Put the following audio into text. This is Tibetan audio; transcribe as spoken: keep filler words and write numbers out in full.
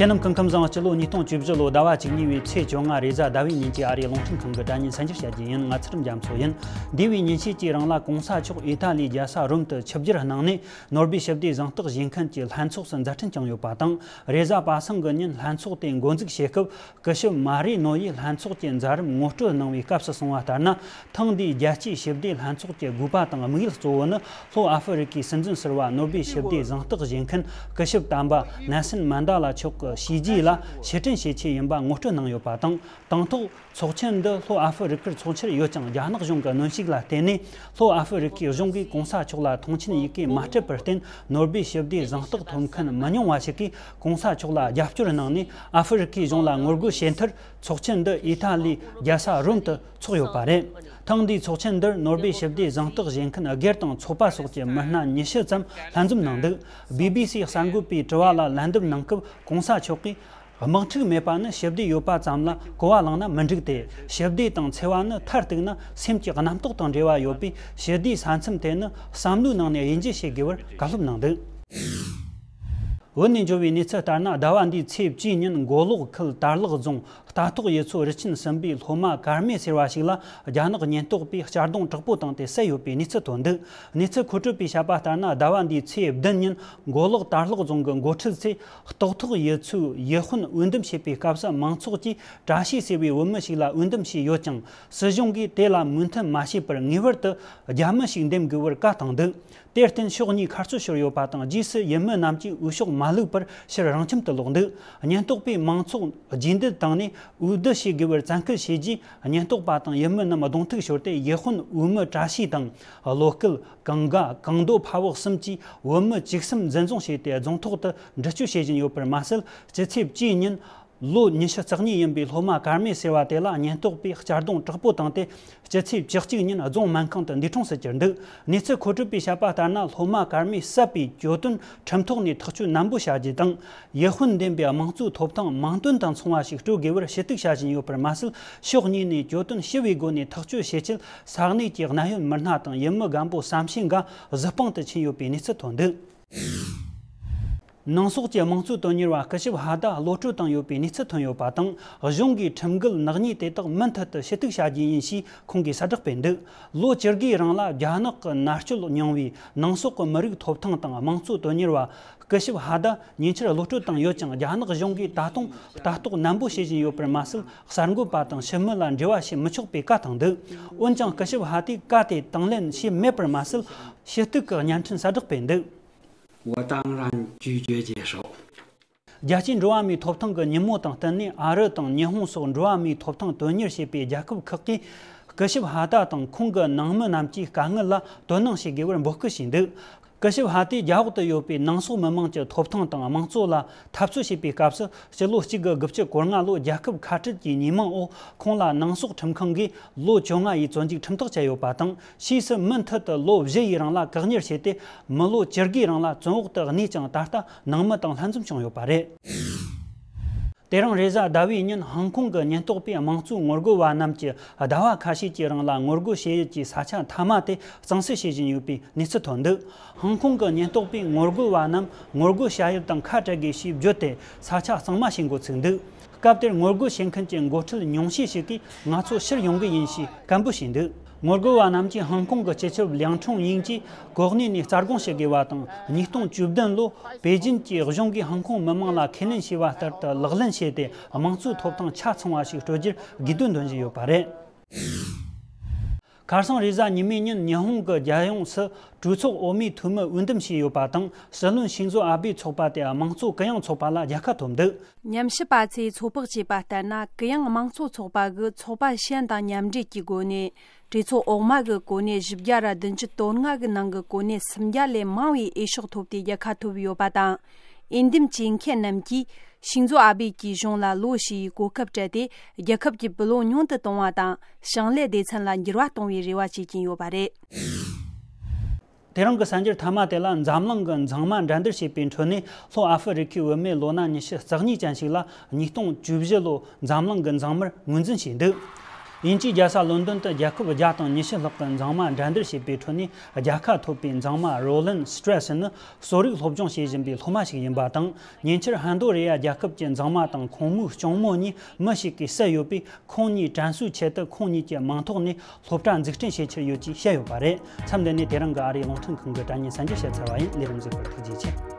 དེ་རྣམས་སྐུ་ཁམས་བཟང་། སྤྱི་ལོ་ཉིས་སྟོང་བཅུ་བཞི་ལོ་ཟླ་བ་བཅུ་གཉིས་པའི་ཚེས་བཅོ་ལྔ་རེས་གཟའ་ཟླ་བའི་ཉིན་གྱི་ཨ་རིའི་རླུང་འཕྲིན་ཁང་གི་དྲ་བརྙན་གསན་འགྱུར་བྱ་རྒྱུ་ཡིན། ང་ཚུལ་ཁྲིམས་རྒྱ་མཚོ་ཡིན། འདས་པའི་ཉིན་ཤས་ཀྱི་རིང་ལ་གོང་ས་མཆོག་ཨི་ཏཱ་ལིའི་རྒྱལ་ས་རོམ་དུ་ཆིབས་བསྒྱུར་གནང་ནས། ནོར་བུའི་ཞི་བདེའི་གཟེངས་རྟགས་བཞེས་མཁན་གྱི་ལྷན་ཚོགས་སུ་མཛད་འཕྲིན་བསྐྱངས་ཡོད་པ་དང་། རེས་གཟའ་པ་སངས་ཀྱི་ཉིན་ལྷན་ཚོགས་དེ་འགོ་འཛུགས་བྱེད་སྐབས། སྐུ་ཞབས་མ་རི་ནོ་ཡིས་ལྷན་ཚོགས་ཀྱི་མཛད་རིམ་ངོ་སྤྲོད་གནང་བའི་སྐབས་སུ་གསུངས་པ་ལྟར་ན། ཐེངས་འདིའི་རྒྱལ་སྤྱིའི་ཞི་བདེའི་ལྷན་ཚོགས་ཀྱི་དགོས་པ་དང་དམིགས་ཡུལ་གཙོ་བོ་ནི། ལྷོ་ཨ་ཧྥེ་རི་ཁའི་སྲིད་འཛིན་ཟུར་པ་ནོར་བུའི་ཞི་བདེའི་གཟེངས་རྟགས་བཞེས་མཁན་སྐུ་ཞབས་དམ་པ་ནེལ་སན་མན་ཌེ་ལ་མཆོག་གི་བྱས་རྗེས་ལ་ཕྱིར་དྲན་བྱེད་ཆེད་ཡིན་པ་ངོ་སྤྲོད་གནང་ཡོད་པ་དང་། དང་ཐོག་ཚོགས་ཆེན་འདི་ལྷོ་ཨ་ཧྥེ་རི་ཁར་འཚོགས་འཆར་ཡོད་ཀྱང་། རྒྱ་ནག་གཞུང་གི་གནོན་ཤུགས་ལ་བརྟེན་ནས། ལྷོ་ཨ་ཧྥེ་རི་ཁའི་གཞུང་གིས་གོང་ས་མཆོག་ལ་མཐོང་མཆན་ཡི་གེ་མ་སྤྲད་པར་བརྟེན། ནོར་བུའི་ཞི་བདེའི་གཟེངས་རྟགས་ཐོབ་མཁན་མི་ཉུང་བ་ཞིག་གིས་གོང་ས་མཆོག་ལ་རྒྱབ་སྐྱོར་གནང་ནས། ཨ་ཧྥེ་རི་ཁའི་གཞུང་ལ་ངོ་རྒོལ་བྱས་མཐར། ཚོགས་ཆེན་འདི་ཨི་ཏཱ་ལིའི་རྒྱལ་ས་རོམ་དུ་འཚོགས་ཡོད་པ་རེད། ཐེངས་འདིའི་ཚོགས་ཆེན་འདིར་ནོར་བུའི་ཞི་བདེའི་གཟེངས་རྟགས་བཞེས་མཁན་སྒེར་དང་ཚོགས་པ་སོགས་ཀྱི་མི་སྣ་ཉི་ཤུ་ཙམ་ལྷན་འཛོམས་གནང་འདུག། བི་བི་སིའི་གསར་འགོད་པའི་དྲི་བ་ལ་ལན་འདེབས་གནང་སྐབས། གོང་ས་མཆོག་གིས། དམག་འཁྲུག་མེད་པ་ནི་ཞི་བདེ་ཡོད་པ་ཙམ་ལ་གོ་བ་བླངས་ན་མི་འགྲིག་སྟེ། ཞི་བདེ་དང་འཚེ་བ་ནི་མཐར་གཏུགས་ན་སེམས་ཀྱི་རྣམ་རྟོག་དང་འབྲེལ་བ་ཡོད་པས། ཞི་བདེའི་ས་མཚམས་དེ་ནི་བསམ་བློའི་ནང་ནས་དབྱེ་འབྱེད་བྱེད་དགོས་པར་བཀའ་སློབ་གནང་འདུག། བོད་ནས་འབྱོར་བའི་གནས་ཚུལ་ལྟར་ན། ཟླ་བ་འདིའི་ཚེས་བཅུའི་ཉིན་མགོ་ལོག་ཁུལ་དར་ལག་རྫོང་རྟ་ཐོག་ཡུལ་ཚོ་རི་ཆེན་གསུམ་པའི་སློབ་མ་ཀར་མེ་ཟེར་བ་ཞིག་ལ་རྒྱ་ནག་ཉེན་རྟོག་པས་གཅར་རྡུང་དྲག་པོ་བཏང་སྟེ་བསད་ཡོད་པའི་གནས་ཚུལ་ཐོན་འདུག། གནས་ཚུལ་མཁོ་སྤྲོད་པས་བཤད་པ་ལྟར་ན། ཟླ་བ་འདིའི་ཚེས་བདུན་ཉིན་མགོ་ལོག་དར་ལག་རྫོང་གི་འགོ་ཁྲིད་ཚོས་རྟ་ཐོག་ཡུལ་ཚོའི་ཡུལ་དཔོན་འོས་འདེམས་བྱེད་པའི་སྐབས་སུ། མང་ཚོགས་ཀྱིས་བཀྲ་ཤིས་ཟེར་བའི་བོད་མི་ཞིག་ལ་འོས་འདེམས་བྱས་ཡོད་ཀྱང་། སྲིད་གཞུང་གིས་དེ་ལ་མོས་མཐུན་མ་བྱས་པར་ངེས་པར་དུ་རྒྱ་མི་ཞིག་འདེམས་དགོས་པར་བཀའ་བཏང་འདུག། དེར་བརྟེན་ཕྱོགས་གཉིས་ཁ་རྩོད་ཤོར་ཡོད་པ་དང་། རྗེས་སུ་ཡུལ་མི་རྣམས་ཀྱིས་འོས་ཤོག་མ་བླུགས་པར་ཕྱིར་རང་ཁྱིམ་དུ་ལོག་འདུག། ཉེན་རྟོག་པས་མང་ཚོགས་རྗེས་འདེད་བཏང་ནས་འོས་བསྡུ་བྱེད་དགོས་པར་བཙན་སྐུལ་བྱས་རྗེས། ཉེན་རྟོག་པ་དང་ཡུལ་མི་རྣམས་གདོང་ཐུག་ཤོར་ཏེ། ཡུལ་དཔོན་འོས་མི་བཀྲ་ཤིས་དང་། བློ་སྐུལ། གངས་དགའ། གངས་རྡོ་ཕ་བོག་གསུམ་གྱིས་བོད་མི་བཅུ་གསུམ་འཛིན་བཟུང་བྱས་ཏེ། རྫོང་ཐོག་ཏུ་འདྲི་གཅོད་བྱེད་བཞིན་ཡོད་པར་མ་ཟད། སྤྱི་ཚེས་བཅུའི་ཉིན་ལོ་ཉི་ཤུ་རྩ་གཉིས་ཡིན་པའི་སློབ་མ་ཀར་མེ་ཟེར་བ་དེ་ལ་ཉེན་རྟོག་པས་གཅར་རྡུང་དྲག་པོ་བཏང་སྟེ། སྤྱི་ཚེས་བཅུ་གཅིག་ཉིན་རྫོང་སྨན་ཁང་དུ་འདས་གྲོངས་སུ་གྱུར་འདུག། གནས་ཚུལ་མཁོ་སྤྲོད་པས་བཤད་པ་ལྟར་ན། སློབ་མ་ཀར་མེ་བསད་པའི་གྱོད་དོན་ཁྲིམས་ཐོག་ནས་ཐག་གཅོད་ནན་པོ་བྱ་རྒྱུ་དང་། ཡུལ་དཔོན་འདེམས་པའི་དམངས་གཙོའི་ཐོབ་ཐང་མིང་དོན་དང་མཚུངས་པ་ཞིག་སྤྲོད་དགོས་པར་ཞུ་གཏུག་བྱ་བཞིན་ཡོད་པར་མ་ཟད། ཕྱོགས་གཉིས་ནས་གྱོད་དོན་ཞི་བའི་སྒོ་ནས་ཐག་གཅོད་བྱེད་ཆེད། ས་གནས་ཀྱི་གནད་ཡོད་མི་སྣ་དང་ཡུལ་མི་རྒན་པོ་བསམ་ཤེས་འགའ་གཟི་སྤང་དུ་ཕྱིན་ཡོད་པའི་གནས་ཚུལ་ཐོན་འདུག། ནང་སོག་གི་དམངས་གཙོའི་དོན་གཉེར་བ་སྐུ་ཞབས་ཧ་ད་གློད་བཀྲོལ་བཏང་ཡོད་པའི་གནས་ཚུལ་ཐོན་ཡོད་པ་དང་། གཞུང་གིས་ཁྲིམས་འགལ་ནག་ཉེས་དེ་དག་མུ་མཐུད་དུ་ཞུ་གཏུག་བྱ་རྒྱུ་ཡིན་ཞེས་ཁོང་གིས་གསལ་བསྒྲགས་སྤེལ་འདུག། ལོ་བཅུ་དགུའི་རིང་ལ་རྒྱ་ནག་གི་མནར་གཅོད་མྱོང་བའི་ནང་སོག་གི་མི་རིགས་ཐོབ་ཐང་དང་དམངས་གཙོའི་དོན་གཉེར་བ་སྐུ་ཞབས་ཧ་ད་ཉེ་ཆར་གློད་བཀྲོལ་བཏང་ཡོད་ཀྱང་། རྒྱ་ནག་གཞུང་གིས་ད་དུང་ལྟ་རྟོག་ནན་པོ་བྱེད་བཞིན་ཡོད་པར་མ་ཟད། གསར་འགོད་པ་དང་ཕྱི་མི་ལ་འབྲེལ་བ་བྱེད་མི་ཆོག་པའི་བཀའ་བཏང་འདུག། འོན་ཀྱང་སྐུ་ཞབས་ཧ་དས་བཀའ་དེ་དང་ལེན་བྱས་མེད་པར་མ་ཟད། ཞུ་གཏུག་གི་བརྙན་འཕྲིན་གསལ་བསྒྲགས་སྤེལ་འདུག། 我当然拒绝接受。 རྒྱལ་སྤྱིའི་འགྲོ་བ་མིའི་ཐོབ་ཐང་གི་ཉིན་མོ་དང་བསྟུན་ནས། ཨ་རི་དང་ཉི་ཧོང་སོགས་འགྲོ་བ་མིའི་ཐོབ་ཐང་དོན་གཉེར་བྱེད་པའི་རྒྱལ་ཁབ་ཁག་གིས་སྐུ་ཞབས་ཧ་ད་དང་ཁོང་གི་ནང་མི་རྣམས་ཀྱི་དཀའ་ངལ་ལ་དོ་སྣང་བྱེད་དགོས་པར་འབོད་སྐུལ་བྱས་འདུག། སྐུ་ཞབས་ཧ་དས་རྒྱ་འོག་ཏུ་ཡོད་པའི་ནང་སོག་མི་དམངས་ཀྱི་ཐོབ་ཐང་དང་དམངས་གཙོ་ལ་འཐབ་རྩོད་བྱེད་པའི་སྐབས་སུ། སྤྱི་ལོ་གཅིག་དགུ་དགུ་བཅུ་གོ་ལྔ་ལོར་རྒྱལ་ཁབ་ཁ་བྲལ་གྱི་ཉེས་མིང་འོག་ཁོང་ལ་ནང་སོག་ཁྲིམས་ཁང་གིས་ལོ་བཅོ་ལྔ་ཡི་བཙོན་འཇུག་ཁྲིམས་ཐག་བཅད་ཡོད་པ་དང་། ཕྱིས་སུ་མུ་མཐུད་དུ་ལོ་བཞི་ཡི་རིང་ལ་བཀག་ཉར་བྱས་ཏེ། མི་ལོ་བཅུ་དགུའི་རིང་ལ་བཙོན་འོག་ཏུ་གནས་ཀྱང་། ད་ལྟ་ནང་མི་དང་ལྷན་འཛོམས་བྱུང་ཡོད་པ་རེད། དེ་རིང་རེས་གཟའ་ཟླ་བའི་ཉིན་ཧང་ཀོང་གི་ཉེན་རྟོག་པས་དམངས་གཙོའི་ངོ་རྒོལ་བ་རྣམས་ཀྱིས་ཟླ་བ་ཁ་ཤས་ཀྱི་རིང་ལ་ངོ་རྒོལ་བྱེད་ཡུལ་གྱི་ས་ཆ་མཐའ་མ་དེ་གཙང་སེལ་བྱེད་བཞིན་ཡོད་པའི་གནས་ཚུལ་ཐོན་འདུག། ཧང་ཀོང་གི་ཉེན་རྟོག་པས་ངོ་རྒོལ་བ་རྣམས་ངོ་རྒོལ་བྱ་ཡུལ་དང་ཁ་བྲལ་དགོས་ཞེས་བརྗོད་དེ། ས་ཆ་གཙང་མ་བྱེད་འགོ་ཚུགས་འདུག། སྐབས་དེར་ངོ་རྒོལ་བྱེད་མཁན་གྱི་འགོ་ཁྲིད་ཉུང་ཤས་ཤིག་གིས། ང་ཚོ་ཕྱིར་ཡོང་གི་ཡིན་ཞེས་སྐད་འབོད་བྱས་འདུག། ངོ་རྒོལ་བ་རྣམས་ཀྱིས་ཧང་ཀོང་གི་སྤྱི་ཁྱབ་ལིའང་ཁྲུང་ཡིང་གིས་གོ་གནས་ནས་རྩ་དགོངས་ཞུ་དགོས་པ་དང་། ཉིས་སྟོང་བཅུ་བདུན་ལོར་པེ་ཅིན་གྱིས་གཞུང་གིས་ཧང་ཀོང་མི་དམངས་ལ་ཁས་ལེན་བྱས་པ་ལྟར་དུ་ལག་ལེན་བྱས་ཏེ། དམངས་གཙོའི་ཐོབ་ཐང་ཆ་ཚང་བ་ཞིག་སྤྲོད་རྒྱུར་དགོས་འདུན་འདོན་བཞིན་ཡོད་པ་རེད། ཁ་སང་རེས་གཟའ་ཉི་མའི་ཉིན་ཉི་ཧོང་གི་རྒྱལ་ཡོངས་སུ་གྲོས་ཚོགས་འོག་མའི་འཐུས་མི་འོས་འདེམས་བྱས་ཡོད་པ་དང་། སྲིད་བློན་ཤིང་ཛོ་ཨ་བྷེའི་ཚོགས་པ་དེ་དམངས་གཙོ་གུ་ཡངས་ཚོགས་པ་ལ་རྒྱལ་ཁ་ཐོབ་འདུག། ཉམས་ཞིབ་པ་ཚོས་ཚོད་དཔག་བྱས་པ་ལྟར་ན། གུ་ཡངས་དམངས་གཙོ་ཚོགས་པ་གིས་ཚོགས་པ་གཞན་དང་མཉམ་འབྲེལ་གྱི་སྒོ་ནས། གྲོས་ཚོགས་འོག་མ་གི་གོ་གནས་བཞི་བརྒྱ་ར་བདུན་ཅུ་དོན་ལྔ་གི་ནང་གི་གོ་གནས་སུམ་བརྒྱ་ལས་མང་བའི་འོས་ཤོག་ཐོབ་སྟེ་རྒྱལ་ཁ་ཐོབ་ཡོད་པ་དང་། འོས་འདེམས་བྱེད་མཁན་རྣམས་ཀྱིས་ཤིང་ཛོ་ཨ་བྷེ་གྱི་གཞུང་ལ་ལོ་བཞི་ཡི་གོ་སྐབས་སྤྲད་དེ། རྒྱལ་ཁབ་ཀྱི་བུ་ལོན་ཉུང་དུ་གཏོང་བ་དང་། ཞིང་ལས་སྡེ་ཚན་ལ་འགྱུར་བ་གཏོང་བའི་རེ་བ་བྱེད་ཀྱིན་ཡོད་པ་རེད། དེ་རིང་གི་གསར་འགྱུར་མཐའ་མ་དེ་ལ། འཛམ་གླིང་གི་མཛངས་མ་འགྲན་བསྡུར་བྱེད་པའི་ཁྲོད་ནས། ལྷོ་ཨ་ཧྥེ་རི་ཁའི་བུད་མེད་ལོ་ན་ཉི་ཤུ་རྩ་གཉིས་ཅན་ཞིག་ལ་ཉིས་སྟོང་བཅུ་བཞི་ལོའི་འཛམ་གླིང་གི་མཛངས་མར་ངོས་འཛིན་བྱས་འདུག། དབྱིན་ཇིའི་རྒྱལ་ས་ལོན་ཌོན་དུ་རྒྱལ་ཁབ་བརྒྱ་དང་ཉི་ཤུ་ལྷག་གི་མཛངས་མ་འགྲན་བསྡུར་བྱས་པའི་ཁྲོད་ནས་རྒྱལ་ཁ་ཐོབ་པའི་མཛངས་མ་རོ་ལན་སི་ཊྲེ་སི་ནི་གསོ་རིག་སློབ་སྦྱོང་བྱེད་བཞིན་པའི་སློབ་མ་ཞིག་ཡིན་པ་དང་། ཉེ་ཆར་ཧན་རྡོ་རི་ཡ་རྒྱལ་ཁབ་ཀྱི་མཛངས་མ་དང་ཁོང་མོའི་སྐྱོང་མོ་གཉིས་མི་ཞིག་གིས་བསད་ཡོད་པས། ཁོང་གཉིས་དྲན་གསོའི་ཆེད་དུ་ཁོང་གཉིས་ཀྱི་མིང་ཐོག་ནས་སློབ་གྲྭ་འཛུགས་སྐྲུན་བྱེད་འཆར་ཡོད་ཅེས་བཤད་ཡོད་པ་རེད། མཚམས་འདི་ནས་དེ་རིང་གི་ཨ་རིའི་རླུང་འཕྲིན་ཁང་གི་དྲ་བརྙན་གསར་འགྱུར་བཤད་ཚར་བ་ཡིན། ལས་རིམ་གཟིགས་པར་ཐུགས་རྗེ་ཆེ།